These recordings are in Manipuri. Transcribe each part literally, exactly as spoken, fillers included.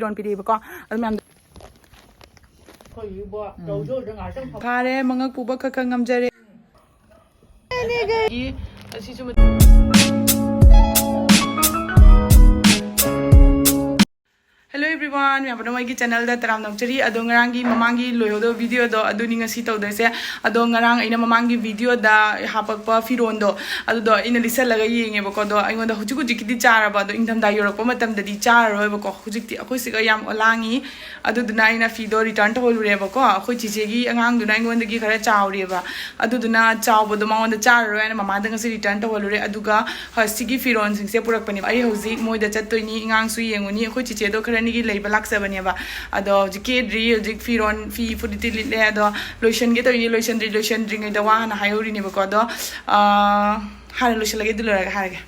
ꯐꯤꯔꯣꯟ ꯄꯤꯔꯛꯑꯦꯕꯀꯣ꯫ ꯑꯗꯨ ꯃꯌꯥꯝꯗꯣ ꯐꯥꯔꯦ, ꯃꯉꯛ ꯄꯨꯕ ꯈꯔ ꯈꯔ ꯉꯝꯖꯔꯦ꯫ Hello everyone, ꯃꯌꯥꯝ ꯄꯨꯝꯅꯃꯛ ꯑꯩꯒꯤ channelꯗ ꯇꯔꯥꯝꯅ ꯑꯣꯛꯆꯔꯤ꯫ ꯑꯗꯣ ꯉꯔꯥꯡꯒꯤ, ꯃꯃꯥꯡꯒꯤ ꯂꯣꯏꯍꯧꯗꯕ videoꯗꯣ ꯑꯗꯨꯅꯤ ꯉꯁꯤ ꯇꯧꯗꯣꯏꯁꯦ꯫ ꯑꯗꯣ ꯉꯔꯥꯡ ꯑꯩꯅ ꯃꯃꯥꯡꯒꯤ videoꯗ ꯍꯥꯄꯛꯄ ꯐꯤꯔꯣꯟꯗꯣ, ꯑꯗꯨꯗꯣ ꯑꯩꯅ ꯂꯤꯠꯁꯜꯂꯒ ꯌꯦꯡꯉꯦꯕꯀꯣ꯫ ꯑꯗꯣ ꯑꯩꯉꯣꯟꯗ ꯍꯧꯖꯤꯛ ꯍꯧꯖꯤꯛꯀꯤꯗꯤ ꯆꯥꯔꯕ, ꯑꯗꯣ ꯏꯪꯊꯝꯊꯥ ꯌꯧꯔꯛꯄ ꯃꯇꯝꯗꯗꯤ ꯆꯥꯔꯔꯣꯏꯕꯀꯣ꯫ ꯍꯧꯖꯤꯛꯇꯤ ꯑꯩꯈꯣꯏ ꯁꯤꯒ ꯌꯥꯝ ꯂꯥꯡꯉꯤ, ꯑꯗꯨꯗꯨꯅ ꯑꯩꯅ ꯐꯤꯗꯣ return ꯇꯧꯍꯜꯂꯨꯔꯦꯕꯀꯣ꯫ ꯑꯩꯈꯣꯏ ꯆꯤꯆꯦꯒꯤ ꯑꯉꯥꯡꯗꯨꯅ ꯑꯩꯉꯣꯟꯗꯒꯤ ꯈꯔ ꯆꯥꯎꯔꯦꯕ, ꯑꯗꯨꯗꯨꯅ ꯆꯥꯎꯕꯗꯣ ꯃꯉꯣꯟꯗ ꯆꯥꯔꯔꯣꯏ ꯍꯥꯏꯅ ꯃꯃꯥꯗ ꯉꯁꯤ return ꯇꯧꯍꯜꯂꯨꯔꯦ꯫ ꯑꯗꯨꯒ ꯍ, ꯁꯤꯒꯤ ꯐꯤꯔꯣꯟꯁꯤꯡꯁꯦ ꯄꯨꯔꯛꯄꯅꯦꯕ꯫ ꯑꯩ ꯍꯧꯖꯤꯛ ꯃꯣꯏꯗ ꯆꯠꯇꯣꯏꯅꯤ, ꯑꯉꯥꯡꯁꯨ ꯌꯦꯡꯉꯨꯅꯤ꯫ ꯑꯩꯈꯣꯏ ꯆꯤꯆꯦꯗꯣ ꯈꯔꯅꯤꯒꯤ ꯂꯩꯕ ꯂꯥꯛꯆꯕꯅꯦꯕ꯫ ꯑꯗꯣ ꯍꯧꯖꯤꯛ ꯀꯦꯗ꯭ꯔꯤ, ꯍꯧꯖꯤꯛ ꯐꯤꯔꯣꯟ, ꯐꯤ ꯐꯨꯔꯤꯠꯇꯤ ꯂꯤꯠꯂꯦ꯫ ꯑꯗꯣ ꯂꯣꯏꯁꯟꯒꯦ ꯇꯧꯔꯤꯅꯤ, ꯂꯣꯏꯁꯟꯗ꯭ꯔꯤ, ꯂꯣꯏꯁꯟꯗ꯭ꯔꯤꯉꯩꯗ ꯋꯥ ꯍꯥꯟꯅ ꯍꯥꯏꯍꯧꯔꯤꯅꯦꯕꯀꯣ꯫ ꯑꯗꯣ, ꯑ, ꯍꯥꯟꯅ ꯂꯣꯏꯁꯜꯂꯒꯦ, ꯑꯗꯨ ꯂꯣꯏꯔꯒ ꯍꯥꯏꯔꯒꯦ꯫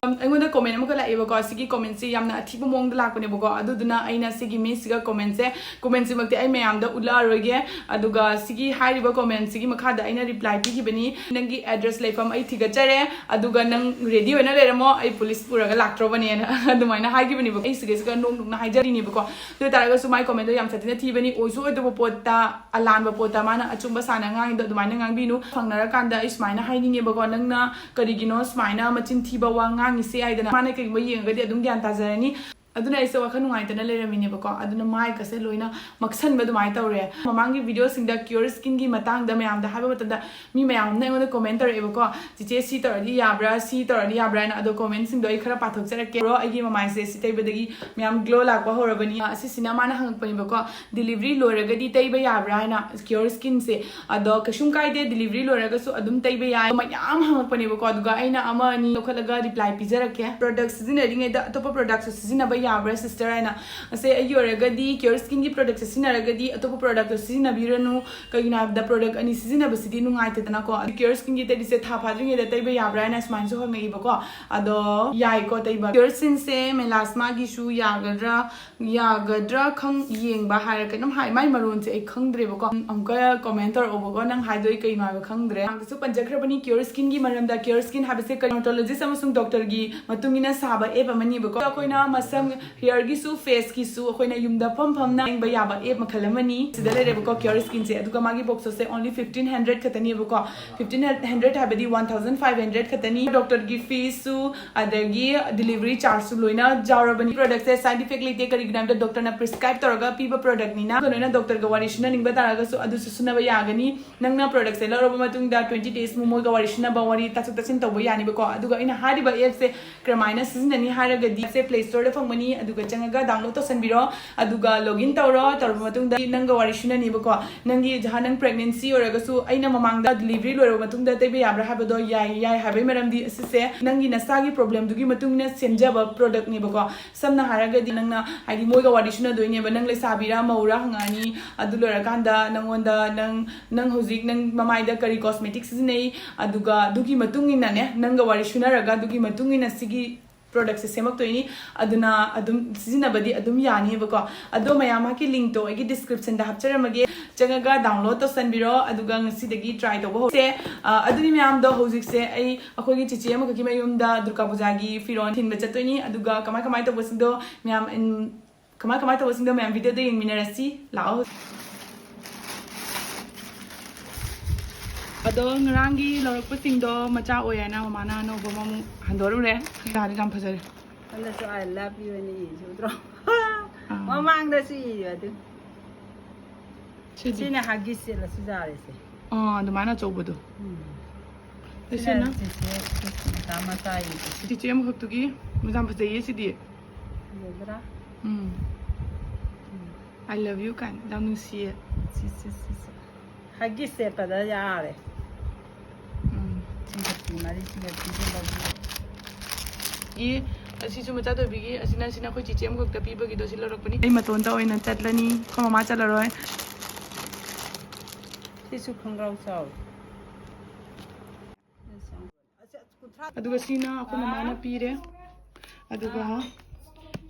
ꯑꯩꯉꯣꯟꯗ comment ꯑꯃꯈꯛ ꯂꯥꯛꯑꯦꯕꯀꯣ꯫ ꯁꯤꯒꯤ commentꯁꯤ ꯌꯥꯝꯅ ꯑꯊꯤꯕ ꯃꯑꯣꯡꯗ ꯂꯥꯛꯄꯅꯦꯕꯀꯣ꯫ ꯑꯗꯨꯗꯨꯅ ꯑꯩꯅ ꯁꯤꯒꯤ ꯃꯤꯁꯁꯤꯒ commentꯁꯦ, commentꯁꯤꯃꯛꯇꯤ ꯑꯩ ꯃꯌꯥꯝꯗ ꯎꯠꯂꯛꯑꯔꯣꯏꯒꯦ꯫ ꯑꯗꯨꯒ ꯁꯤꯒꯤ ꯍꯥꯏꯔꯤꯕ commentꯁꯤꯒꯤ ꯃꯈꯥꯗ ꯑꯩꯅ reply ꯄꯤꯈꯤꯕꯅꯤ, "ꯅꯪꯒꯤ address ꯂꯩꯐꯝ ꯑꯩ ꯊꯤꯒꯠꯆꯔꯦ, ꯑꯗꯨꯒ ꯅꯪ ready ꯑꯣꯏꯅ ꯂꯩꯔꯝꯃꯣ, ꯑꯩ police ꯄꯨꯔꯒ ꯂꯥꯛꯇ꯭ꯔꯣꯕꯅꯦꯅ" ꯑꯗꯨꯃꯥꯏꯅ ꯍꯥꯏꯈꯤꯕꯅꯦꯕ꯫ ꯑꯩ ꯁꯤꯒꯩꯁꯤꯒ ꯅꯣꯛ ꯅꯣꯛꯅ ꯍꯥꯏꯖꯔꯤꯅꯦꯕꯀꯣ꯫ ꯑꯗꯨ ꯑꯣꯏ ꯇꯥꯔꯒꯁꯨ ꯃꯥꯏ commentꯗꯣ ꯌꯥꯝ ꯁꯥꯊꯤꯅ ꯊꯤꯕꯅꯤ꯫ ꯑꯣꯏꯁꯨ ꯑꯣꯏꯗꯕ ꯄꯣꯠꯇ, ꯑꯂꯥꯟꯕ ꯄꯣꯠꯇ ꯃꯥꯅ ꯑꯆꯨꯝꯕ ꯁꯥꯅ ꯉꯥꯡꯉꯤꯗꯣ ꯑꯗꯨꯃꯥꯏꯅ ꯉꯥꯡꯕꯤꯅꯨ꯫ ꯐꯪꯅꯔꯀꯥꯟꯗ ꯑꯩ ꯁꯨꯃꯥꯏꯅ ꯍꯥꯏꯅꯤꯡꯉꯦꯕꯀꯣ, "ꯅꯪꯅ ꯀꯔꯤꯒꯤꯅꯣ ꯁꯨꯃꯥꯏꯅ ꯃꯆꯤꯟ ꯊꯤꯕ ꯋꯥ ꯉꯥꯡꯉꯤꯁꯦ?" ꯍꯥꯏꯗꯅ꯫ ꯃꯥꯅ ꯀꯩꯒꯨꯝꯕ ꯌꯦꯡꯉꯒꯗꯤ ꯑꯗꯨꯝ ꯒ꯭ꯌꯥꯟ ꯇꯥꯖꯔꯅꯤ꯫ ꯑꯗꯨꯅ ꯑꯩꯁꯦ ꯋꯥꯈꯜ ꯅꯨꯡꯉꯥꯏꯇꯅ ꯂꯩꯔꯝꯃꯤꯅꯦꯕꯀꯣ꯫ ꯑꯗꯨꯅ ꯃꯥꯏꯒꯁꯦ ꯂꯣꯏꯅ ꯃꯛꯁꯟꯕ ꯑꯗꯨꯃꯥꯏꯅ ꯇꯧꯔꯦ꯫ ꯃꯃꯥꯡꯒꯤ videoꯁꯤꯡꯗ Cure Skinꯒꯤ ꯃꯇꯥꯡꯗ ꯃꯌꯥꯝꯗ ꯍꯥꯏꯕ ꯃꯇꯝꯗ ꯃꯤ ꯃꯌꯥꯝ ꯑꯃꯅ ꯑꯩꯉꯣꯟꯗ comment ꯇꯧꯔꯛꯑꯦꯕꯀꯣ, "ꯆꯤꯆꯦ, ꯁꯤ ꯇꯧꯔꯗꯤ ꯌꯥꯕ꯭ꯔꯥ, ꯁꯤ ꯇꯧꯔꯗꯤ ꯌꯥꯕ꯭ꯔꯥ?" ꯍꯥꯏꯅ꯫ ꯑꯗꯣ commentꯁꯤꯡꯗꯣ ꯑꯩ ꯈꯔ ꯄꯥꯊꯣꯛꯆꯔꯛꯀꯦ꯫ Bro, ꯑꯩꯒꯤ ꯃꯃꯥꯏꯁꯦ ꯁꯤ ꯇꯩꯕꯗꯒꯤ ꯃꯌꯥꯝ glow ꯂꯥꯛꯄ ꯍꯧꯔꯕꯅꯤ꯫ ꯑꯁꯤꯁꯤꯅ ꯃꯥꯅ ꯍꯪꯉꯛꯄꯅꯦꯕꯀꯣ, "Delivery ꯂꯣꯏꯔꯒꯗꯤ ꯇꯩꯕ ꯌꯥꯕ꯭ꯔꯥ?" ꯍꯥꯏꯅ, Cure Skinꯁꯦ꯫ ꯑꯗꯣ ꯀꯩꯁꯨꯝ ꯀꯥꯏꯗꯦ, delivery ꯂꯣꯏꯔꯒꯁꯨ ꯑꯗꯨꯝ ꯇꯩꯕ ꯌꯥꯏ꯫ ꯃꯌꯥꯝ ꯍꯪꯉꯛꯄꯅꯦꯕꯀꯣ, ꯑꯗꯨꯒ ꯑꯩꯅ ꯑꯃ ꯑꯅꯤ ꯂꯧꯈꯠꯂꯒ reply ꯄꯤꯖꯔꯛꯀꯦ꯫ Product ꯁꯤꯖꯤꯟꯅꯔꯤꯉꯩꯗ ꯑꯇꯣꯞꯄ productꯁꯨ ꯁꯤꯖꯤꯟꯅꯕ ꯌꯥꯕ꯭ꯔꯥ sister ꯍꯥꯏꯅ꯫ ꯑꯁꯦ ꯑꯩꯒꯤ ꯑꯣꯏꯔꯒꯗꯤ Cure Skinꯒꯤ productꯁꯦ ꯁꯤꯖꯤꯟꯅꯔꯒꯗꯤ ꯑꯇꯣꯞꯄ productꯇꯣ ꯁꯤꯖꯤꯟꯅꯕꯤꯔꯅꯨ꯫ ꯀꯩꯒꯤꯅꯣ ꯍꯥꯏꯕꯗ product ꯑꯅꯤ ꯁꯤꯖꯤꯟꯅꯕꯁꯤꯗꯤ ꯅꯨꯡꯉꯥꯏꯇꯦꯗꯅꯀꯣ꯫ ꯑꯗꯨ Cure Skinꯒꯤ ꯇꯩꯔꯤꯁꯦ ꯊꯥ ꯐꯥꯗ꯭ꯔꯤꯉꯩꯗ ꯇꯩꯕ ꯌꯥꯕ꯭ꯔꯥ ꯍꯥꯏꯅ ꯁꯨꯃꯥꯏꯅꯁꯨ ꯍꯪꯉꯛꯏꯕꯀꯣ꯫ ꯑꯗꯣ ꯌꯥꯏꯀꯣ ꯇꯩꯕ꯫ Cure Skinꯁꯦ melasmaꯒꯤꯁꯨ ꯌꯥꯒꯗ꯭ꯔꯥ, ꯌꯥꯒꯗ꯭ꯔꯥ ꯈꯪ-, ꯌꯦꯡꯕ ꯍꯥꯏꯔ ꯀꯩꯅꯣꯝ ꯍꯥꯏ꯫ ꯃꯥꯏ ꯃꯔꯣꯟꯁꯦ ꯑꯩ ꯈꯪꯗ꯭ꯔꯦꯕꯀꯣ꯫ ꯑꯃꯨꯛꯀ comment ꯇꯧꯔꯛꯑꯣꯕꯀꯣ, ꯅꯪ ꯍꯥꯏꯗꯣꯏ ꯀꯩꯅꯣ ꯍꯥꯏꯕ ꯈꯪꯗ꯭ꯔꯦ꯫ ꯃꯌꯥꯝꯗꯁꯨ ꯄꯟꯖꯈ꯭ꯔꯕꯅꯤ Cure Skinꯒꯤ ꯃꯔꯝꯗ꯫ Cure Skin ꯍꯥꯏꯕꯁꯦ dermatologist ꯑꯃꯁꯨꯡ doctorꯒꯤ ꯃꯇꯨꯡ ꯏꯟꯅ ꯁꯥꯕ app ꯑꯃꯅꯤꯕꯀꯣ꯫ ꯑꯩꯈꯣꯏꯅ ꯃꯁꯝ ꯍꯤꯌꯔꯒꯤꯁꯨ ꯐꯦꯁꯀꯤꯁꯨ ꯑꯩꯈꯣꯏꯅ ꯌꯨꯝꯗ ꯐꯝ ꯐꯝꯅ ꯌꯦꯡꯕ ꯌꯥꯕ ꯑꯦꯞ ꯃꯈꯜ ꯑꯃꯅꯤ꯫ ꯁꯤꯗ ꯂꯩꯔꯦꯕꯀꯣ, ꯀꯤꯌꯣꯔ ꯁ꯭ꯀꯤꯟꯁꯦ꯫ ꯑꯗꯨꯒ ꯃꯥꯒꯤ ꯕꯣꯛꯁꯦꯁꯁꯦ ꯑꯣꯟꯂꯤ ꯐꯤꯐꯇꯤꯟ ꯍꯟꯗ꯭ꯔꯦꯗ ꯈꯛꯇꯅꯦꯕꯀꯣ꯫ ꯐꯤꯐꯇꯤꯟ ꯍꯟꯗ꯭ꯔꯦꯗ ꯍꯥꯏꯕꯗꯤ ꯋꯥꯟ ꯊꯥꯎꯖꯟ ꯐꯥꯏꯚ ꯍꯟꯗ꯭ꯔꯦꯗ ꯈꯛꯇꯅꯤ꯫ ꯗꯣꯛꯇꯔꯒꯤ ꯐꯤꯁꯁꯨ, ꯑꯗꯒꯤ ꯗꯤꯂꯤꯚꯔꯤ ꯆꯥꯔꯖꯁꯨ ꯂꯣꯏꯅ ꯌꯥꯎꯔꯕꯅꯤ꯫ ꯄ꯭ꯔꯣꯗꯛꯁꯦ ꯁꯥꯏꯗ ꯏꯐꯦꯛ ꯂꯩꯇꯦ, ꯀꯔꯤꯒꯤꯅꯣ ꯍꯥꯏꯕꯗ ꯗꯣꯛꯇꯔꯅ ꯄ꯭ꯔꯤꯁꯀ꯭ꯔꯥꯏꯕ ꯇꯧꯔꯒ ꯄꯤꯕ ꯄ꯭ꯔꯣꯗꯛꯅꯤꯅ꯫ ꯑꯗꯣ ꯅꯣꯏꯅ ꯗꯣꯛꯇꯔꯒ ꯋꯥꯔꯤ ꯁꯤꯟꯅꯅꯤꯡꯕ ꯇꯥꯔꯒꯁꯨ ꯑꯗꯨꯁꯨ ꯁꯤꯟꯅꯕ ꯌꯥꯒꯅꯤ꯫ ꯅꯪꯅ ꯄ꯭ꯔꯣꯗꯛꯁꯦ ꯂꯧꯔꯕ ꯃꯇꯨꯡꯗ ꯇ꯭ꯋꯦꯟꯇꯤ ꯗꯦꯖꯃꯨꯛ ꯃꯣꯏꯒ ꯋꯥꯔꯤ ꯁꯤꯟꯅꯕ, ꯋꯥꯔꯤ ꯇꯥꯊꯣꯛ ꯇꯥꯁꯤꯟ ꯇꯧꯕ ꯌꯥꯅꯤꯕꯀꯣ꯫ ꯑꯗꯨꯒ ꯑꯩꯅ ꯍꯥꯏꯔꯤꯕ ꯑꯦꯞꯁꯦ ꯀꯔꯝꯍꯥꯏꯅ ꯁꯤꯖꯤꯟꯅꯅꯤ ꯍꯥꯏꯔꯒꯗꯤ, ꯑꯦꯞꯁꯦ ꯄ꯭ꯂꯦ ꯁ꯭ꯇꯣꯔꯗ ꯐꯪꯕꯅꯤ꯫ ꯑꯗꯨꯒ ꯆꯪꯉꯒ ꯗꯥꯎꯟꯂꯣꯗ ꯇꯧꯁꯟꯕꯤꯔꯣ꯫ ꯑꯗꯨꯒ ꯂꯣꯒꯏꯟ ꯇꯧꯔꯣ꯫ ꯇꯧꯔꯕ ꯃꯇꯨꯡꯗ ꯅꯪꯒ ꯋꯥꯔꯤ ꯁꯤꯟꯅꯅꯤꯕꯀꯣ꯫ ꯅꯪꯒꯤ ꯖꯍꯥ, ꯅꯪ ꯄ꯭ꯔꯦꯒꯅꯦꯟꯁꯤ ꯑꯣꯏꯔꯒꯁꯨ ꯑꯩꯅ ꯃꯃꯥꯡꯗ ꯗꯤꯂꯤꯚꯔꯤ ꯂꯣꯏꯔꯕ ꯃꯇꯨꯡꯗ ꯇꯩꯕ ꯌꯥꯕ꯭ꯔꯥ ꯍꯥꯏꯕꯗꯣ ꯌꯥꯏ, ꯌꯥꯏ ꯍꯥꯏꯕꯒꯤ ꯃꯔꯝꯗꯤ ꯑꯁꯤꯁꯦ ꯅꯪꯒꯤ ꯅꯁꯥꯒꯤ ꯄ꯭ꯔꯣꯕ꯭ꯂꯦꯝꯗꯨꯒꯤ ꯃꯇꯨꯡ ꯏꯟꯅ ꯁꯦꯝꯖꯕ ꯄ꯭ꯔꯣꯗꯛꯅꯦꯕꯀꯣ꯫ ꯁꯝꯅ ꯍꯥꯏꯔꯒꯗꯤ ꯅꯪꯅ ꯍꯥꯏꯗꯤ ꯃꯣꯏꯒ ꯋꯥꯔꯤ ꯁꯤꯟꯅꯗꯣꯏꯅꯦꯕ, ꯅꯪ ꯂꯩꯁꯥꯕꯤꯔꯥ ꯃꯧꯔꯥ ꯍꯪꯉꯛꯑꯅꯤ꯫ ꯑꯗꯨ ꯂꯣꯏꯔꯀꯥꯟꯗ ꯅꯪꯉꯣꯟꯗ ꯅꯪ, ꯅꯪ ꯍꯧꯖꯤꯛ ꯅꯪ ꯃꯃꯥꯏꯗ ꯀꯔꯤ ꯀꯣꯁꯃꯦꯇꯤꯛ ꯁꯤꯖꯤꯟꯅꯩ, ꯑꯗꯨꯒ ꯑꯗꯨꯒꯤ ꯃꯇꯨꯡ ꯏꯟꯅꯅꯦ, ꯅꯪꯒ ꯋꯥꯔꯤ ꯁꯤꯟꯅꯔꯒ ꯑꯗꯨꯒꯤ ꯃꯇꯨꯡ ꯏꯟꯅ ꯁꯤꯒꯤ ꯄ꯭ꯔꯣꯗꯛꯁꯦ ꯁꯦꯝꯃꯛꯇꯣꯏꯅꯤ꯫ ꯑꯗꯨꯅ ꯑꯗꯨꯝ ꯁꯤꯖꯤꯟꯅꯕꯗꯤ ꯑꯗꯨꯝ ꯌꯥꯅꯤꯕꯀꯣ꯫ ꯑꯗꯣ ꯃꯌꯥꯝ, ꯃꯍꯥꯛꯀꯤ ꯂꯤꯡꯛꯇꯣ ꯑꯩꯒꯤ ꯗꯤꯁꯀ꯭ꯔꯤꯞꯁꯟꯗ ꯍꯥꯞꯆꯔꯝꯃꯒꯦ, ꯆꯪꯉꯒ ꯗꯥꯎꯟꯂꯣꯗ ꯇꯧꯁꯟꯕꯤꯔꯣ꯫ ꯑꯗꯨꯒ ꯉꯁꯤꯗꯒꯤ ꯇ꯭ꯔꯥꯏ ꯇꯧꯕ ꯍꯧꯁꯦ꯫ ꯑ, ꯑꯗꯨꯅꯤ ꯃꯌꯥꯝꯗꯣ, ꯍꯧꯖꯤꯛꯁꯦ ꯑꯩ ꯑꯩꯈꯣꯏꯒꯤ ꯆꯤꯆꯦ ꯑꯃꯈꯛꯀꯤ ꯃꯌꯨꯝꯗ ꯗꯨꯔꯒꯥ ꯄꯨꯖꯥꯒꯤ ꯐꯤꯔꯣꯜ ꯊꯤꯟꯕ ꯆꯠꯇꯣꯏꯅꯤ꯫ ꯑꯗꯨꯒ ꯀꯃꯥꯏ ꯀꯃꯥꯏ ꯇꯧꯕꯁꯤꯡꯗꯣ ꯃꯌꯥꯝ, ꯎꯝ, ꯀꯃꯥꯏ ꯀꯃꯥꯏ ꯇꯧꯕꯁꯤꯡꯗꯣ ꯃꯌꯥꯝ ꯚꯤꯗꯤꯑꯣꯗ ꯌꯦꯡꯃꯤꯟꯅꯔꯁꯤ꯫ ꯂꯥꯛꯑꯣ꯫ ꯑꯗꯣ ꯉꯔꯥꯡꯒꯤ ꯂꯧꯔꯛꯄꯁꯤꯡꯗꯣ ꯃꯆꯥ ꯑꯣꯏ ꯍꯥꯏꯅ ꯃꯃꯥꯅ ꯑꯅꯧꯕ ꯑꯃꯃꯨꯛ ꯍꯟꯗꯣꯔꯨꯔꯦ꯫ ꯐꯤꯗꯥꯗꯤ ꯌꯥꯝ ꯐꯖꯔꯦ꯫ ꯍꯟꯗꯛꯁꯨ "I love you" ꯑꯅ ꯏꯔꯤꯁꯦ ꯎꯗ꯭ꯔꯣ? ꯑꯥ꯫ ꯃꯃꯥꯡꯗꯁꯨ ꯏꯌꯦ ꯑꯗꯨ꯫ ꯁꯤꯗꯤ? ꯁꯤꯅ ꯍꯒꯤꯁ ꯁꯦꯠꯂꯁꯨ ꯌꯥꯔꯦꯁꯦ꯫ ꯑꯥ, ꯑꯗꯨꯃꯥꯏꯅ ꯑꯆꯧꯕꯗꯣ꯫ ꯎꯝ꯫ ꯑꯗ ꯁꯤꯅ ꯁꯤꯅ? ꯆꯤꯆꯦ, ꯃꯆꯥ ꯃꯆꯥ ꯏꯕ꯫ ꯆꯤꯆꯦ ꯑꯃꯈꯛꯇꯨꯒꯤ ꯃꯆꯥ ꯌꯥꯝ ꯐꯖꯩꯌꯦ ꯁꯤꯗꯤ꯫ ꯐꯖꯗ꯭ꯔꯥ? ꯎꯝ꯫ ꯎꯝ꯫ "I love you" ꯀꯥꯏꯅ ꯌꯥꯝ ꯅꯨꯡꯁꯤꯌꯦ꯫ ꯁꯤ, ꯁꯤ, ꯁꯤ, ꯁꯤ꯫ ꯍꯒꯤꯁ ꯁꯦꯠꯄꯗ ꯌꯥꯔꯦ꯫ ꯎꯝ꯫ ꯁꯤꯒ ꯐꯤ ꯃꯔꯤꯁꯤꯒ ꯄꯤꯁꯤꯜꯂꯒꯦ꯫ ꯏ, ꯑꯁꯤꯁꯨ ꯃꯆꯥ ꯊꯣꯏꯕꯤꯒꯤ, ꯑꯁꯤꯅ, ꯑꯁꯤꯅ ꯑꯩꯈꯣꯏ ꯆꯤꯆꯦ ꯑꯃꯈꯛꯇ ꯄꯤꯕꯒꯤꯗꯣ ꯁꯤ ꯂꯧꯔꯛꯄꯅꯤ꯫ ꯑꯩ ꯃꯇꯣꯟꯇ ꯑꯣꯏꯅ ꯆꯠꯂꯅꯤ, ꯑꯩꯈꯣꯏ ꯃꯃꯥ ꯆꯠꯂꯔꯣꯏ꯫ ꯁꯤꯁꯨ ꯈꯣꯡꯒ꯭ꯔꯥꯎ ꯆꯥꯎꯋꯤ꯫ ꯑꯗꯨꯒ ꯁꯤꯅ ꯑꯩꯈꯣꯏ ꯃꯃꯥꯅ ꯄꯤꯔꯦ꯫ ꯑꯗꯨꯒ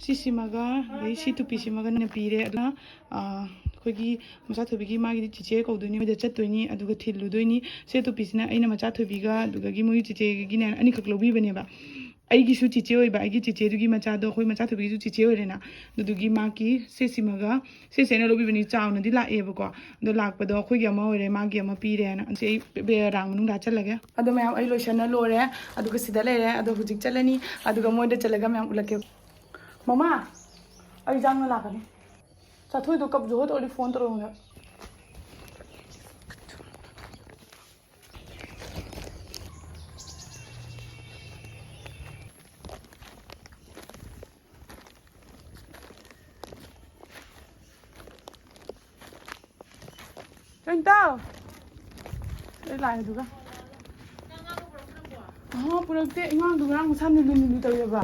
ꯁꯤꯁꯤꯃꯒ, ꯑꯗꯩ ꯁꯤ ꯇꯨꯄꯤꯁꯤꯃꯒ ꯅꯪꯅ ꯄꯤꯔꯦ꯫ ꯑꯗꯨꯅ, ꯑ, ꯑꯩꯈꯣꯏꯒꯤ ꯃꯆꯥ ꯊꯣꯏꯕꯤꯒꯤ ꯃꯥꯒꯤꯗꯤ ꯆꯤꯆꯦ ꯀꯧꯗꯣꯏꯅꯤ, ꯃꯣꯏꯗ ꯆꯠꯇꯣꯏꯅꯤ, ꯑꯗꯨꯒ ꯊꯤꯜꯂꯨꯗꯣꯏꯅꯤ꯫ ꯁꯤ ꯇꯨꯄꯤꯁꯤꯅ ꯑꯩꯅ ꯃꯆꯥ ꯊꯣꯏꯕꯤꯒ ꯑꯗꯨꯗꯒꯤ ꯃꯣꯏꯒꯤ ꯆꯤꯆꯦꯒꯤꯅꯦ ꯑꯅꯤꯈꯛ ꯂꯧꯕꯤꯕꯅꯦꯕ꯫ ꯑꯩꯒꯤꯁꯨ ꯆꯤꯆꯦ ꯑꯣꯏꯕ, ꯑꯩꯒꯤ ꯆꯤꯆꯦꯗꯨꯒꯤ ꯃꯆꯥꯗꯣ, ꯑꯩꯈꯣꯏ ꯃꯆꯥ ꯊꯣꯏꯕꯤꯒꯤꯁꯨ ꯆꯤꯆꯦ ꯑꯣꯏꯔꯦꯅ꯫ ꯑꯗꯨꯗꯨꯒꯤ ꯃꯥꯒꯤ ꯁꯦ ꯁꯤꯃꯒ, ꯁꯦ ꯁꯦꯅ ꯂꯧꯕꯤꯕꯅꯤ, ꯆꯥꯎꯅꯗꯤ ꯂꯥꯛꯑꯦꯕꯀꯣ꯫ ꯑꯗꯣ ꯂꯥꯛꯄꯗꯣ ꯑꯩꯈꯣꯏꯒꯤ ꯑꯃ ꯑꯣꯏꯔꯦ, ꯃꯥꯒꯤ ꯑꯃ ꯄꯤꯔꯦꯅ꯫ ꯑꯁꯤ ꯑꯩ ꯕꯦ-, ꯔꯥꯡ ꯃꯅꯨꯡꯗ ꯍꯥꯞꯆꯜꯂꯒꯦ꯫ ꯑꯗꯣ ꯃꯌꯥꯝ, ꯑꯩ ꯂꯣꯏꯁꯟꯅ ꯂꯣꯏꯔꯦ꯫ ꯑꯗꯨꯒ ꯁꯤꯗ ꯂꯩꯔꯦ꯫ ꯑꯗꯣ ꯍꯧꯖꯤꯛ ꯆꯠꯂꯅꯤ꯫ ꯑꯗꯨꯒ ꯃꯣꯏꯗ ꯆꯠꯂꯒ ꯃꯌꯥꯝ ꯎꯠꯂꯛꯀꯦ꯫ ꯃꯃꯥ, ꯑꯩ ꯆꯥꯛꯅ ꯂꯥꯛꯀꯅꯤ꯫ ꯆꯥꯊꯣꯏꯗꯣ ꯀꯞ ꯖꯣꯍꯣꯠ ꯑꯣꯏꯔꯗꯤ ꯐꯣꯟ ꯇꯧꯔꯛꯑꯣ꯫ ꯆꯣꯏꯟꯇꯥꯎ! ꯑꯩ ꯂꯥꯛꯑꯦ ꯑꯗꯨꯒ꯫ ꯑꯍꯣ, ꯄꯨꯔꯛꯇꯦ꯫ ꯑꯉꯥꯡꯗꯣ ꯉꯔꯥꯡ ꯃꯁꯥ ꯅꯨꯂꯨ ꯅꯨꯂꯨ ꯇꯧꯋꯦꯕ꯫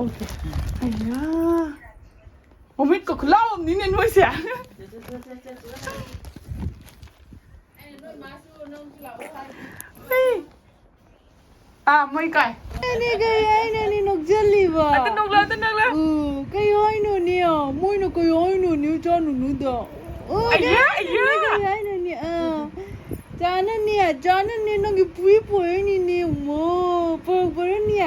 ꯑꯩꯌꯥ! ꯃꯃꯤꯠꯀ ꯈꯨꯂꯥꯎ ꯑꯃꯅꯤꯅꯦ ꯅꯣꯏꯁꯦ꯫ ꯑꯩ ꯑꯥ, ꯃꯣꯏ ꯀꯥꯏ꯫ ꯑꯩꯅꯦ ꯀꯩ ꯍꯥꯏꯅꯣꯅꯦ ꯅꯣꯛꯆꯜꯂꯤꯕ? ꯑꯗꯨ ꯅꯣꯛꯂꯣ, ꯑꯗꯨ ꯅꯣꯛꯂꯣ꯫ ꯎ, ꯀꯩ ꯍꯥꯏꯅꯣꯅꯦ? ꯃꯣꯏꯅ ꯀꯩ ꯍꯥꯏꯅꯣꯅꯦ ꯆꯥꯅꯨꯅꯨꯗ? ꯑꯣ, ꯑꯩꯌꯥ, ꯑꯩꯌꯥ꯫ ꯀꯩ ꯍꯥꯏꯅꯣꯅꯦ? ꯑꯥ, ꯆꯥꯅꯅꯦ, ꯆꯥꯅꯅꯦ, ꯅꯪꯒꯤ ꯄꯨꯏ ꯄꯣꯏꯅꯤꯅꯦ, ꯃꯣ, ꯄꯣꯔꯛꯄꯔꯅꯦ?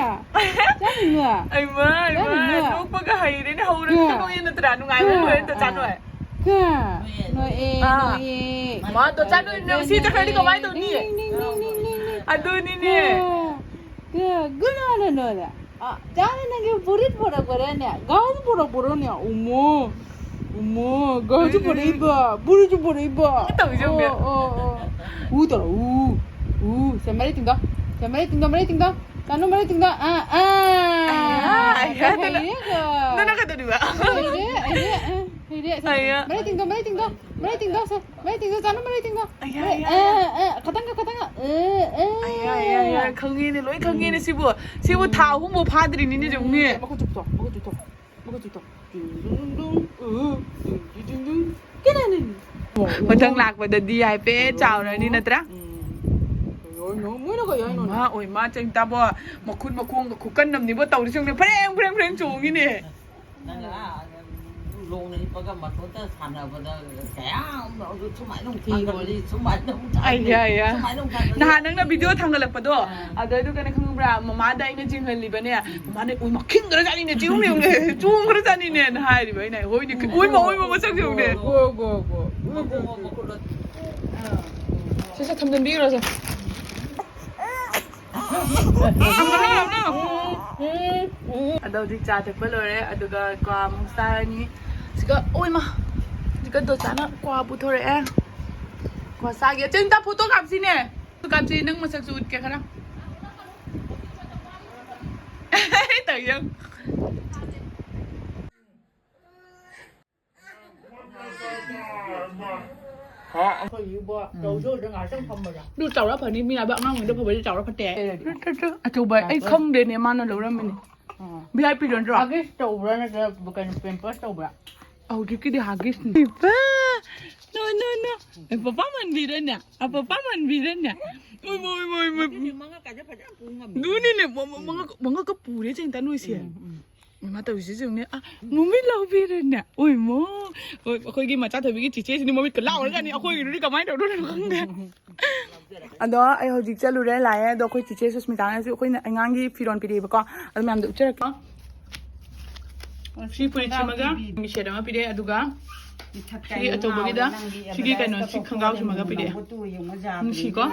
ꯆꯥꯅꯨꯅꯨ? ꯑꯩꯃ, ꯑꯩꯃ, ꯆꯥꯅꯨꯅꯨ? ꯅꯣꯛꯄꯒ ꯍꯩꯔꯦꯅꯦ, ꯍꯧꯔꯒ ꯀꯌꯥ? ꯅꯣꯛꯑꯦ ꯅꯠꯇ꯭ꯔꯥ? ꯅꯨꯡꯉꯥꯏꯕ ꯀꯌꯥ? ꯂꯣꯏꯔꯦ ꯅꯠꯇ꯭ꯔꯥ, ꯆꯥꯅꯨ? ꯑꯥ꯫ ꯀꯌꯥ? ꯅꯣꯛꯑꯦ, ꯑꯥ꯫ ꯅꯣꯛꯑꯦ꯫ ꯃꯥꯗꯣ ꯆꯥꯅꯨ, ꯅꯨꯡꯁꯤ ꯆꯠꯈ꯭ꯔꯗꯤ ꯀꯃꯥꯏ ꯇꯧꯅꯤ? ꯅꯤꯡ, ꯅꯤꯡ, ꯅꯤꯡ, ꯅꯤꯡ, ꯅꯤꯡ, ꯅꯤꯡ꯫ ꯑꯗꯨꯅꯤꯅꯦ꯫ ꯀꯌꯥ? ꯀꯌꯥ? ꯒꯨꯅꯥꯅ ꯅꯣꯛꯑꯦ꯫ ꯑ, ꯆꯥꯅ ꯅꯪꯒꯤ ꯕꯨꯔꯤꯠ ꯄꯣꯔꯛꯄꯔꯅꯦ? ꯒꯥꯎ ꯄꯣꯔꯛꯄꯔꯣꯅꯦ? ꯎꯃꯣ꯫ ꯎꯃꯣ, ꯒꯥꯎꯁꯨ ꯄꯣꯔꯛꯏꯕ, ꯕꯨꯔꯤꯠꯁꯨ ꯄꯣꯔꯛꯏꯕ꯫ ꯇꯧꯔꯤꯁꯦ ꯌꯦꯡꯉꯨꯅꯦ꯫ ꯑꯣ, ꯑꯣ, ꯑꯣ꯫ ꯎ ꯇꯧꯔꯣ, ꯎ꯫ ꯎ, ꯁꯦ ꯃꯔꯩ ꯇꯤꯡꯗꯣ꯫ ꯁꯦ ꯃꯔꯩ ꯇꯤꯡꯗꯣ, ꯃꯔꯩ ꯇꯤꯡꯗꯣ꯫ ꯆꯥꯅꯨ ꯃꯔꯩ ꯇꯤꯡꯗꯣ꯫ ꯑꯥ, ꯑꯥ꯫ ꯑꯩꯌꯥ, ꯑꯩꯌꯥ, ꯀꯩ ꯑꯗꯨꯅ, ꯍꯩꯔꯦꯀꯣ? ꯑꯗꯨꯅ ꯀꯩꯗꯧꯔꯤꯕ? ꯍꯩꯔꯦ, ꯍꯩꯔꯦ, ꯑ, ꯍꯩꯔꯦ, ꯁꯦ꯫ ꯑꯩꯌꯥ꯫ ꯃꯔꯩ ꯇꯤꯡꯗꯣ, ꯃꯔꯩ ꯇꯤꯡꯗꯣ, ꯃꯔꯩ ꯇꯤꯡꯗꯣ, ꯁꯦ꯫ ꯃꯔꯩ ꯇꯤꯡꯗꯣ, ꯆꯥꯅꯨ ꯃꯔꯩ ꯇꯤꯡꯗꯣ꯫ ꯑꯩꯌꯥ, ꯃꯔꯩ, ꯑꯩꯌꯥ, ꯑ, ꯑꯩꯌꯥ꯫ ꯑ, ꯈꯇꯪꯒ, ꯈꯇꯪꯒ, ꯑ, ꯑ꯫ ꯑꯩꯌꯥ, ꯑꯩꯌꯥ, ꯑꯩꯌꯥ, ꯈꯪꯉꯦꯅꯦ, ꯂꯣꯏ ꯈꯪꯉꯦꯅꯦ ꯎꯝ꯫ ꯁꯤꯕꯨ꯫ ꯁꯤꯕꯨ ꯎꯝ꯫ ꯊꯥ ꯑꯍꯨꯝꯐꯥꯎ ꯐꯥꯗ꯭ꯔꯤꯅꯤꯅꯦ, ꯎꯝ, ꯌꯦꯡꯉꯨꯅꯦ꯫ ꯃꯈꯨꯠ ꯆꯨꯞꯊꯣꯛ, ꯃꯈꯨꯠ ꯆꯨꯞꯊꯣꯛ, ꯃꯈꯨꯠ ꯆꯨꯞꯊꯣꯛ꯫ ꯇꯤꯡ ꯗꯨꯡ ꯗꯨꯡ, ꯎ, ꯇꯤꯡ ꯗꯤꯡ ꯗꯨꯡ꯫ ꯀꯦꯅꯦꯅꯦ꯫ ꯃꯊꯪ ꯂꯥꯛꯄꯗꯗꯤ ꯍꯥꯏꯐꯦꯠ ꯆꯥꯎꯔꯅꯤ ꯅꯠꯇ꯭ꯔꯥ? ꯎꯝ꯫ ꯀꯩ ꯍꯥꯏꯅꯣ? ꯃꯣꯏꯅ ꯀꯩ ꯍꯥꯏꯅꯣꯅꯦ? ꯃꯥ ꯑꯣꯏ, ꯃꯥ ꯆꯪ ꯇꯥꯕꯣ꯫ ꯃꯈꯨꯠ ꯃꯈꯣꯡꯒ ꯈꯨꯀꯟ ꯑꯃꯅꯤꯕꯣ ꯇꯧꯔꯤꯁꯦ, ꯌꯦꯡꯉꯨꯅꯦ꯫ ꯐ꯭ꯔꯦꯡ, ꯐ꯭ꯔꯦꯡ, ꯐ꯭ꯔꯦꯡ ꯆꯣꯡꯉꯤꯅꯦ꯫ ꯅꯪ ꯑꯥ, ꯎ ꯂꯣꯡꯅ ꯍꯤꯞꯄꯒ ꯃꯇꯣꯟꯗ ꯁꯥꯟꯅꯕꯗ ꯀꯌꯥꯝ ꯁꯨꯃꯥꯏꯅ ꯑꯃꯨꯛ ꯊꯥꯡꯒꯠꯂꯤ, ꯁꯨꯃꯥꯏꯅ ꯑꯃꯨꯛ ꯊꯥꯡꯒꯠꯂꯤ, ꯑꯩꯌꯥ, ꯑꯩꯌꯥ꯫ ꯁꯨꯃꯥꯏꯅ ꯑꯃꯨꯛ ꯊꯥꯡꯒꯠꯂꯤ꯫ ꯅꯍꯥꯟ ꯅꯪꯅ ꯚꯤꯗꯤꯑꯣ ꯊꯥꯡꯒꯠꯂꯛꯄꯗꯣ, ꯑꯥ꯫ ꯑꯗꯨꯗꯨꯒꯅꯦ ꯈꯪꯕ꯭ꯔꯥ, ꯃꯃꯥꯗ ꯑꯩꯅ ꯆꯤꯡꯍꯜꯂꯤꯕꯅꯦ, ꯃꯃꯥꯅ, "ꯎꯏ, ꯃꯈꯤꯡꯗ꯭ꯔꯖꯥꯠꯅꯤꯅꯦ, ꯆꯤꯡ ꯌꯦꯡꯉꯨꯅꯦ, ꯆꯣꯡꯈ꯭ꯔꯖꯥꯠꯅꯤꯅꯦ"ꯅ ꯍꯥꯏꯔꯤꯕ꯫ ꯑꯩꯅ, "ꯍꯣꯏꯅꯦ, ꯎꯏꯃ, ꯎꯏꯃ, ꯃꯁꯛ ꯌꯦꯡꯉꯨꯅꯦ"꯫ GO, GO, GO. ꯃꯈꯣꯡ, ꯃꯈꯣꯡ, ꯃꯈꯨꯠ ꯂꯣꯏ꯫ ꯁꯦ, ꯁꯦ, ꯊꯝꯖꯤꯟꯕꯤꯈ꯭ꯔꯣ, ꯁꯦ꯫ ꯑꯗꯣ ꯍꯧꯖꯤꯛ ꯆꯥ ꯊꯛꯄ ꯂꯣꯏꯔꯦ, ꯑꯗꯨꯒ ꯀ꯭ꯋꯥ ꯑꯃꯨꯛ ꯆꯥꯔꯅꯤ꯫ ꯁꯤꯒ, ꯑꯣꯏꯃ! ꯁꯤꯒ ꯗꯣꯆꯥꯅ ꯀ꯭ꯋꯥ ꯄꯨꯊꯣꯔꯛꯑꯦ꯫ ꯀ꯭ꯋꯥ ꯆꯥꯒꯦ꯫ ꯆꯦ, ꯑꯝꯇ ꯐꯣꯇꯣ ꯀꯥꯞꯁꯤꯅꯦ꯫ ꯐꯣꯇꯣ ꯀꯥꯞꯁꯤ, ꯅꯪ ꯃꯁꯛꯁꯨ ꯎꯠꯀꯦ ꯈꯔ꯫ ꯇꯧ ꯌꯦꯡ꯫ ꯑꯩꯈꯣꯏꯒꯤꯕꯣ ꯇꯧꯗꯧꯗ ꯉꯥꯏꯍꯥꯛꯇꯪ ꯐꯝꯕꯗ꯫ ꯑꯗꯨ ꯆꯥꯎꯔ ꯐꯅꯤ, ꯃꯤ ꯍꯥꯏꯕ ꯑꯉꯥꯡꯉꯩꯗ ꯐꯕꯗꯤ ꯆꯥꯎꯔ ꯐꯠꯇꯦ꯫ ꯑꯆꯧꯕ ꯑꯩ ꯈꯪꯗꯦꯅꯦ, ꯃꯥꯅ ꯂꯧꯔꯝꯃꯤꯅꯦ꯫ ꯎꯝ꯫ ꯚꯤ ꯑꯥꯏ ꯄꯤ ꯅꯠꯇ꯭ꯔꯣ? ꯍꯒꯤꯁ ꯇꯧꯕ꯭ꯔꯥ ꯅꯠꯇ꯭ꯔꯒ ꯀꯩꯅꯣ ꯄꯦꯝꯄꯔꯁ ꯇꯧꯕ꯭ꯔꯥ? ꯍꯧꯖꯤꯛꯀꯤꯗꯤ ꯍꯒꯤꯁꯅꯤ꯫ ꯏꯄꯥ! No, no, no. ꯑꯦ, ꯄꯄꯥ ꯃꯟꯕꯤꯔꯅꯦ? ꯑ, ꯄꯄꯥ ꯃꯟꯕꯤꯔꯅꯦ? ꯎꯏꯃ, ꯎꯏꯃ, ꯎꯏꯃ꯫ ꯑꯗꯨꯗꯤ ꯃꯉꯛꯀꯥꯁꯦ ꯐꯖꯅ ꯄꯨ ꯉꯝꯃꯦ꯫ ꯑꯗꯨꯅꯤꯅꯦ, ꯃ-, ꯃ-, ꯃꯉꯛ-, ꯃꯉꯛꯀ ꯄꯨꯔꯦ ꯆꯦꯡꯇ ꯅꯣꯏꯁꯦ꯫ ꯎꯝ, ꯎꯝ꯫ ꯏꯃꯥ ꯇꯧꯔꯤꯁꯦ ꯌꯦꯡꯉꯨꯅꯦ꯫ ꯑ, ꯃꯃꯤꯠ ꯂꯥꯎꯕꯤꯔꯦꯅꯦ꯫ ꯎꯏꯃꯣ꯫ ꯍꯣꯏ, ꯑꯩꯈꯣꯏꯒꯤ ꯃꯆꯥ ꯊꯣꯏꯕꯤꯒꯤ ꯆꯤꯆꯦꯁꯤꯗꯤ ꯃꯃꯤꯠꯀ ꯂꯥꯎꯔꯖꯥꯠꯅꯤ꯫ ꯑꯩꯈꯣꯏꯒꯤꯗꯨꯗꯤ ꯀꯃꯥꯏꯅ ꯇꯧꯗꯣꯏꯅꯣ ꯈꯪꯗꯦ꯫ ꯑꯗꯣ ꯑꯩ ꯍꯧꯖꯤꯛ ꯆꯠꯂꯨꯔꯦ, ꯂꯥꯛꯑꯦ꯫ ꯑꯗꯣ ꯑꯩꯈꯣꯏ ꯆꯤꯆꯦ ꯁꯨꯁꯃꯤꯇꯥꯅꯁꯨ ꯑꯩꯈꯣꯏꯅ ꯑꯉꯥꯡꯒꯤ ꯐꯤꯔꯣꯜ ꯄꯤꯔꯛꯑꯦꯕꯀꯣ꯫ ꯑꯗꯨ ꯃꯌꯥꯝꯗꯣ ꯎꯠꯆꯔꯛꯀꯦ꯫ ꯁꯤ ꯐꯨꯔꯤꯠꯁꯤꯃꯒ ꯃꯤꯡꯁꯦꯠ ꯑꯃ ꯄꯤꯔꯛꯑꯦ, ꯑꯗꯨꯒ ꯁꯤ ꯑꯆꯧꯕꯒꯤꯗ ꯁꯤꯒꯤ ꯀꯩꯅꯣ, ꯁꯤ ꯈꯣꯡꯒ꯭ꯔꯥꯎꯁꯤꯃꯒ ꯄꯤꯔꯛꯑꯦ꯫ ꯅꯨꯡꯁꯤꯀꯣ?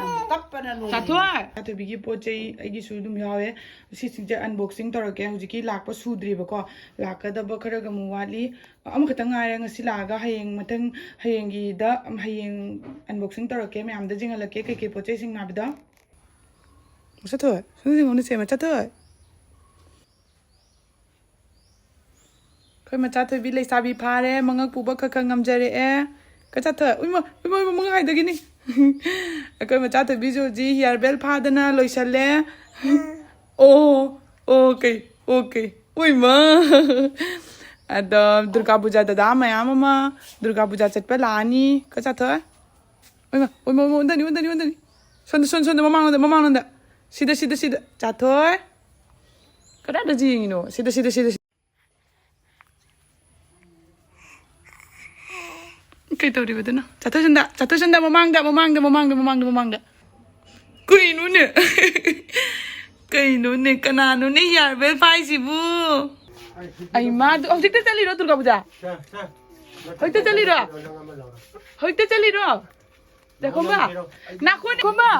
ꯆꯥꯊꯣꯏ! ꯆꯥꯊꯣꯏꯕꯤꯒꯤ ꯄꯣꯠ ꯆꯩ ꯑꯩꯒꯤꯁꯨ ꯑꯗꯨꯝ ꯌꯥꯎꯋꯦ꯫ ꯁꯤꯁꯤꯡꯁꯦ unboxing ꯇꯧꯔꯛꯀꯦ꯫ ꯍꯧꯖꯤꯛꯀꯤ ꯂꯥꯛꯄ ꯁꯨꯗ꯭ꯔꯤꯕꯀꯣ, ꯂꯥꯛꯀꯗꯕ ꯈꯔꯒ ꯑꯃꯨꯛ ꯋꯥꯠꯂꯤ꯫ ꯑꯃꯈꯛꯇꯪ ꯉꯥꯏꯔꯦ ꯉꯁꯤ ꯂꯥꯛꯑꯒ, ꯍꯌꯦꯡ ꯃꯊꯪ, ꯍꯌꯦꯡꯒꯤꯗ, ꯍꯌꯦꯡ unboxing ꯇꯧꯔꯛꯀꯦ, ꯃꯌꯥꯝꯗ ꯌꯦꯡꯍꯜꯂꯛꯀꯦ ꯀꯩꯀꯩ ꯄꯣꯠ ꯆꯩꯁꯤꯡ ꯍꯥꯏꯕꯗꯣ꯫ ꯆꯥꯊꯣꯏ, ꯁꯣꯝꯗ ꯌꯦꯡꯉꯣ, ꯅꯆꯦ ꯑꯃ, ꯆꯥꯊꯣꯏ꯫ ꯑꯩꯈꯣꯏ ꯃꯆꯥ ꯊꯣꯏꯕꯤ ꯂꯩꯁꯥꯕꯤ ꯐꯥꯔꯦ, ꯃꯉꯛ ꯄꯨꯕ ꯈꯔ ꯈꯔ ꯉꯝꯖꯔꯛꯑꯦ꯫ ꯀꯆꯥ ꯊꯣꯏ, ꯎꯏꯃ, ꯎꯏꯃ, ꯎꯏꯃ, ꯃꯉꯛ ꯍꯥꯏꯗꯒꯤꯅꯤ꯫ ꯑꯩꯈꯣꯏ ꯃꯆꯥ ꯊꯣꯏꯕꯤꯁꯨ ꯍꯧꯖꯤꯛ hair band ꯐꯥꯗꯅ ꯂꯣꯏꯁꯜꯂꯦ꯫ ꯑꯣ, ꯑꯣꯀꯦ, ꯑꯣꯀꯦ꯫ ꯎꯏꯃ꯫ ꯑꯗꯣ ꯗꯨꯔꯒꯥ ꯄꯨꯖꯥ ꯗꯗꯥ ꯃꯌꯥꯝ ꯑꯃ ꯗꯨꯔꯒꯥ ꯄꯨꯖꯥ ꯆꯠꯄ ꯂꯥꯛꯑꯅꯤ꯫ ꯀꯆꯥ ꯊꯣꯏ꯫ ꯎꯏꯃ, ꯎꯏꯃ, ꯎꯏꯃ, ꯑꯣꯟꯗꯅꯤ, ꯑꯣꯟꯗꯅꯤ, ꯑꯣꯟꯗꯅꯤ꯫ ꯁꯣꯝꯗ, ꯁꯣꯝꯗ, ꯁꯣꯝꯗ, ꯃꯃꯥꯡꯂꯣꯝꯗ, ꯃꯃꯥꯡꯂꯣꯝꯗ꯫ ꯁꯤꯗ, ꯁꯤꯗ, ꯁꯤꯗ꯫ ꯆꯥꯊꯣꯏ꯫ ꯀꯗꯥꯏꯗ ꯌꯦꯡꯉꯤꯅꯣ? ꯁꯤꯗ, ꯁꯤꯗ, ꯁꯤꯗ, ꯁꯤꯗ꯫ ꯀꯩ ꯇꯧꯔꯤꯕꯗꯨꯅꯣ? ꯆꯥꯊꯣꯛꯁꯤꯟꯗ, ꯆꯥꯊꯣꯛꯁꯤꯟꯗ, ꯃꯃꯥꯡꯗ, ꯃꯃꯥꯡꯗ, ꯃꯃꯥꯡꯗ, ꯃꯃꯥꯡꯗ, ꯃꯃꯥꯡꯗ꯫ ꯀꯩꯅꯣꯅꯦ? ꯀꯩꯅꯣꯅꯦ? ꯀꯅꯥꯅꯣꯅꯦ ꯍꯤꯌꯥꯔ ꯕꯦꯜ ꯄꯥꯏꯁꯤꯕꯨ? ꯑꯩ ꯃꯥꯗꯨ ꯍꯧꯖꯤꯛꯇ ꯆꯠꯂꯤꯔꯣ, ꯗꯨꯔꯒꯥ ꯄꯨꯖꯥ? ꯍꯧꯖꯤꯛꯇ ꯆꯠꯂꯤꯔꯣ? ꯍꯧꯖꯤꯛꯇ ꯆꯠꯂꯤꯔꯣ? ꯗꯥꯈꯣꯝꯕ? ꯅꯥꯈꯣ, ꯗꯥꯈꯣꯝꯕ?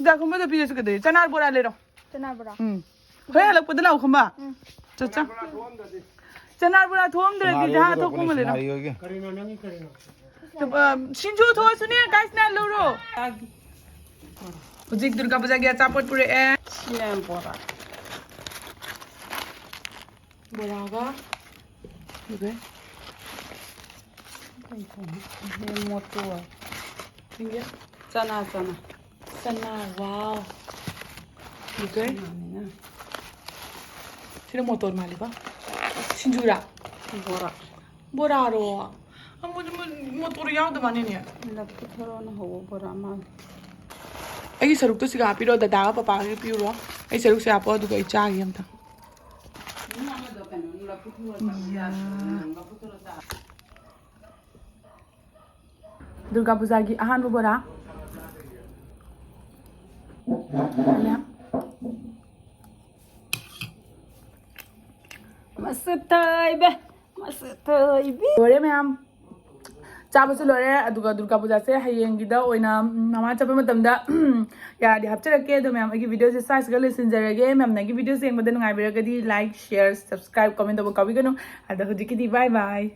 ꯗꯥꯈꯣꯝꯕꯗ ꯄꯤꯔꯁꯨ ꯀꯩꯗꯧꯔꯤ? ꯆꯅꯥ ꯕꯣꯔꯥ ꯂꯩꯔꯣ꯫ ꯆꯅꯥ ꯕꯣꯔꯥ꯫ ꯎꯝ꯫ ꯍꯣꯔꯦꯟ ꯍꯜꯂꯛꯄꯗ ꯂꯥꯛꯑꯣ, ꯈꯣꯝꯕ꯫ ꯎꯝ꯫ ꯆꯠ, ꯆꯠ꯫ ꯆꯅꯥ ꯕꯣꯔꯥ ꯊꯣꯛꯑꯝꯗ꯭ꯔꯗꯤ ꯁꯅꯥꯔꯤꯑꯣ ꯖꯍꯥ ꯊꯣꯛꯄ ꯑꯃ ꯂꯩꯔꯣ꯫ ꯁꯅꯥꯔꯤꯑꯣꯒꯤ꯫ ꯀꯔꯤꯅꯣ ꯅꯪꯒꯤ ꯀꯔꯤꯅꯣ? ꯑ, ꯁꯤꯡꯖꯨ ꯊꯣꯛꯑꯁꯨꯅꯦ, ꯀꯥꯏꯁꯅꯥ ꯂꯧꯔꯣ꯫ ꯍꯧꯖꯤꯛ ꯗꯨꯔꯒꯥ ꯄꯨꯖꯥꯒꯤ ꯑꯆꯥꯄꯣꯠ ꯄꯨꯔꯛꯑꯦ꯫ ꯁꯤꯅ ꯕꯣꯔꯥ꯫ ꯕꯣꯔꯥꯒ ꯑꯗꯨꯒ ꯀꯩ ꯊꯣꯡꯉꯤ? ꯌꯦꯟ ꯃꯣꯇꯣꯔ꯫ ꯆꯅꯥ, ꯆꯅꯥ꯫ ꯆꯅꯥ, ꯋꯥꯎ꯫ ꯑꯗꯨꯒ ꯆꯅꯥꯅꯤꯅ꯫ ꯁꯤꯅ ꯃꯣꯇꯣꯔ ꯃꯥꯜꯂꯤꯀꯣ? ꯁꯤꯡꯖꯨꯔꯥ? ꯕꯣꯔꯥ꯫ ꯕꯣꯔꯥꯔꯣ? ꯑ, ꯃꯣ-, ꯃꯣ-, ꯃꯣꯇꯣꯔ ꯌꯥꯎꯗꯕꯅꯤꯅꯦ꯫ ꯂꯐꯨ ꯊꯔꯣꯅ ꯍꯧꯕ ꯕꯣꯔꯥ ꯃꯥꯜꯂꯤ꯫ ꯑꯩꯒꯤ ꯁꯔꯨꯛꯇꯣ ꯁꯤꯒ ꯍꯥꯞꯄꯤꯔꯣ, ꯗꯗꯥꯒ ꯄꯄꯥꯒ ꯄꯤꯔꯨꯔꯣ꯫ ꯑꯩ ꯁꯔꯨꯛꯁꯦ ꯍꯥꯞꯄꯣ, ꯑꯗꯨꯒ ꯑꯩ ꯆꯥꯒꯦ ꯑꯝꯇ꯫ ꯏꯌꯥ꯫ ꯗꯨꯔꯒꯥ ꯄꯨꯖꯥꯒꯤ ꯑꯍꯥꯟꯕ ꯕꯣꯔꯥ꯫ ꯃꯁꯛ ꯊꯣꯏꯕ, ꯃꯁꯛ ꯊꯣꯏꯕꯤ꯫ ꯂꯣꯏꯔꯦ ꯃꯌꯥꯝ꯫ ꯆꯥꯕꯁꯨ ꯂꯣꯏꯔꯦ, ꯑꯗꯨꯒ ꯗꯨꯔꯒꯥ ꯄꯨꯖꯥꯁꯦ ꯍꯌꯦꯡꯒꯤꯗ ꯑꯣꯏꯅ, ꯎꯝ, ꯃꯃꯥ ꯆꯠꯄ ꯃꯇꯝꯗ ꯌꯥꯔꯗꯤ ꯍꯥꯞꯆꯔꯛꯀꯦ꯫ ꯑꯗꯣ ꯃꯌꯥꯝ, ꯑꯩꯒꯤ ꯚꯤꯗꯤꯑꯣꯁꯦ ꯁ꯭ꯋꯥꯏꯁꯤꯒ ꯂꯣꯏꯁꯤꯟꯖꯔꯒꯦ꯫ ꯃꯌꯥꯝꯅ ꯑꯩꯒꯤ ꯚꯤꯗꯤꯑꯣꯁꯦ ꯌꯦꯡꯕꯗ ꯅꯨꯡꯉꯥꯏꯕꯤꯔꯒꯗꯤ like, share, subscribe, comment ꯇꯧꯕ ꯀꯥꯎꯕꯤꯒꯅꯨ꯫ ꯑꯗꯣ ꯍꯧꯖꯤꯛꯀꯤꯗꯤ bye bye꯫